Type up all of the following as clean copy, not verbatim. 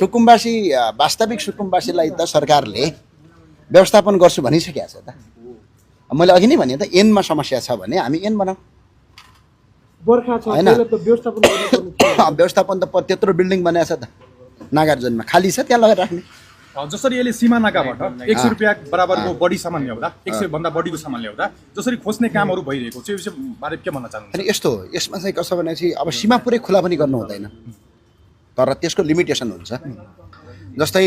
सुकुम्बासी वास्तविक सुकुम्बासीलाई त सरकारले व्यवस्थापन गर्छु भनिसकेको छ त। मैले अघि नै भने त ऐनमा समस्या छ भने हामी ऐन बनाऊ। बर्खा छ त्यसले त व्यवस्थापन गर्नुपर्ने थियो। व्यवस्थापन त त्यत्रो बिल्डिङ बनाएको छ त नागार्जुनमा, खाली छ त्यहाँ लगेर राख्ने। जसरी यसले सीमानाकाबाट 100 रुपैयाँ बराबरको बढी सामान ल्याउँदा 100 भन्दा बढीको सामान ल्याउँदा जसरी खोज्ने कामहरू भइरहेको छ, यो विषयबारे के भन्न चाहनुहुन्छ? अनि यस्तो यसमा चाहिँ कसो भनेपछि अब सीमा पुरै खुला पनि गर्नु हुँदैन, तर त्यसको लिमिटेसन हुन्छ। जस्तै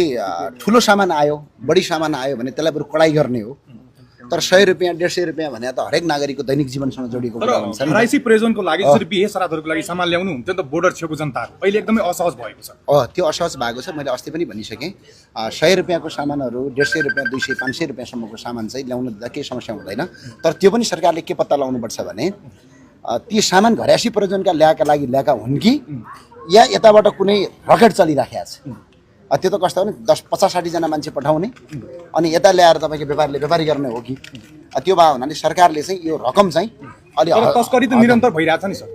ठुलो सामान आयो, बढी सामान आयो भने त्यसलाई बरु कडाइ गर्ने हो, तर 100 रुपैयाँ 150 रुपैयाँ भने त हरेक नागरिकको दैनिक जीवनसँग जोडिएको कुरा हुन्छ नि। राइसी प्रेजनको लागि जसरी बिहे श्राद्धहरूको लागि सामान ल्याउनु हुन्थ्यो नि त, बोर्डर छेउको जनताहरू अहिले एकदमै असहज भएको छ। त्यो असहज भएको छ। मैले अस्ति पनि भनिसकेँ, 100 रुपैयाँको सामानहरू 150 रुपैयाँ 200 500 रुपैयाँसम्मको सामान चाहिँ ल्याउनु दिँदा केही समस्या हुँदैन। तर त्यो पनि सरकारले के पत्ता लगाउनुपर्छ भने ती सामान घरायसी प्रयोजनका ल्याएका हुन् कि या यताबाट कुनै रकेट चलिराखेको छ। त्यो त कस्तो भने 10-50-60 जना मान्छे पठाउने अनि यता ल्याएर तपाईँको व्यापारी गर्ने हो कि? त्यो भयो हुनाले सरकारले चाहिँ यो रकम चाहिँ अलि तस्करी त निरन्तर भइरहेछ नि सर।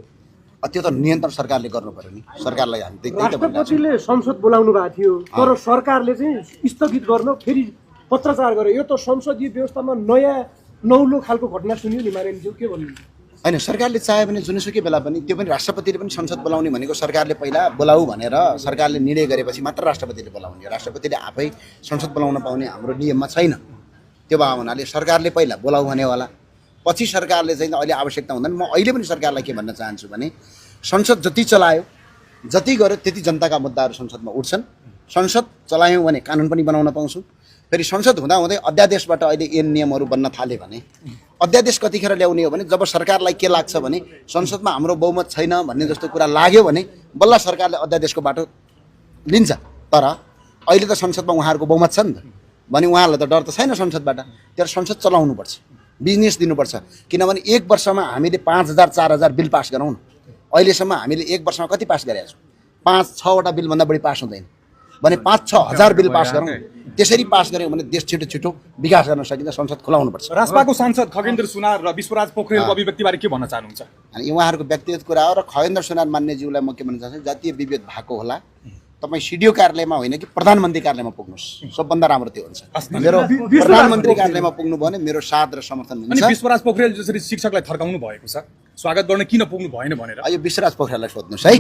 त्यो त नियन्त्रण सरकारले गर्नु पर्यो नि। सरकारलाई हामी त्यही त राष्ट्रपतिले संसद बोलाउनु भएको थियो, तर सरकारले चाहिँ स्थगित गर्न फेरि पत्रचार गर्यो। यो त संसदीय व्यवस्थामा नयाँ नौलो खालको घटना सुन्यो नि मारेन्ज्यू, के भन्नुहुन्छ? होइन, सरकारले चाह्यो भने जुनसुकै बेला पनि त्यो पनि राष्ट्रपतिले पनि संसद बोलाउने भनेको सरकारले पहिला बोलाऊ भनेर सरकारले निर्णय गरेपछि मात्र राष्ट्रपतिले बोलाउने। राष्ट्रपतिले आफै संसद बोलाउन पाउने हाम्रो नियममा छैन। त्यो भयो हुनाले सरकारले पहिला बोलाऊ भने होला, पछि सरकारले चाहिँ अहिले आवश्यकता हुँदैन। म अहिले पनि सरकारलाई के भन्न चाहन्छु भने संसद जति चलायो जति गर्यो त्यति जनताका मुद्दाहरू संसदमा उठ्छन्। संसद चलायौँ भने कानुन पनि बनाउन पाउँछौँ। फेरि संसद हुँदाहुँदै अध्यादेशबाट अहिले ऐन नियमहरू बन्न थाले भने अध्यादेश कतिखेर ल्याउने हो भने जब सरकारलाई के लाग्छ भने संसदमा हाम्रो बहुमत छैन भन्ने जस्तो कुरा लाग्यो भने बल्ल सरकारले अध्यादेशको बाटो लिन्छ। तर अहिले त संसदमा उहाँहरूको बहुमत छ नि त, भने उहाँहरूलाई त डर त छैन संसदबाट। तर संसद चलाउनुपर्छ, बिजनेस दिनुपर्छ। किनभने 1 वर्षमा हामीले 5000 4000 बिल पास गरौँ न। अहिलेसम्म हामीले 1 वर्षमा कति पास गरेका छौँ? 5-6 वटा बिलभन्दा बढी पास हुँदैन भने 5-6 हजार बिल पास गरौँ। त्यसरी पास गऱ्यौँ भने देश छिटो विकास गर्न सकिन्छ। संसद खुलाउनुपर्छ। राजपाको सांसद खगेन्द्र सुनार र विश्वराज पोखरेलको अभिव्यक्तिबारे के भन्न चाहनुहुन्छ? अनि उहाँहरूको व्यक्तिगत कुरा हो र खगेन्द्र सुनार मान्यज्यूलाई म के भन्न चाहन्छु, जातीय विभेद भएको होला, तपाईँ सिडिओ कार्यालयमा होइन कि प्रधानमन्त्री कार्यालयमा पुग्नुहोस्, सबभन्दा राम्रो त्यो हुन्छ। मेरो प्रधानमन्त्री कार्यालयमा पुग्नुभयो भने मेरो साथ र समर्थन हुन्छ। अनि विश्वराज पोखरेल जसरी शिक्षकलाई थर्काउनु भएको छ, स्वागत गर्न किन पुग्नु भएन भनेर यो विश्वराज पोखरेललाई सोध्नुहोस् है।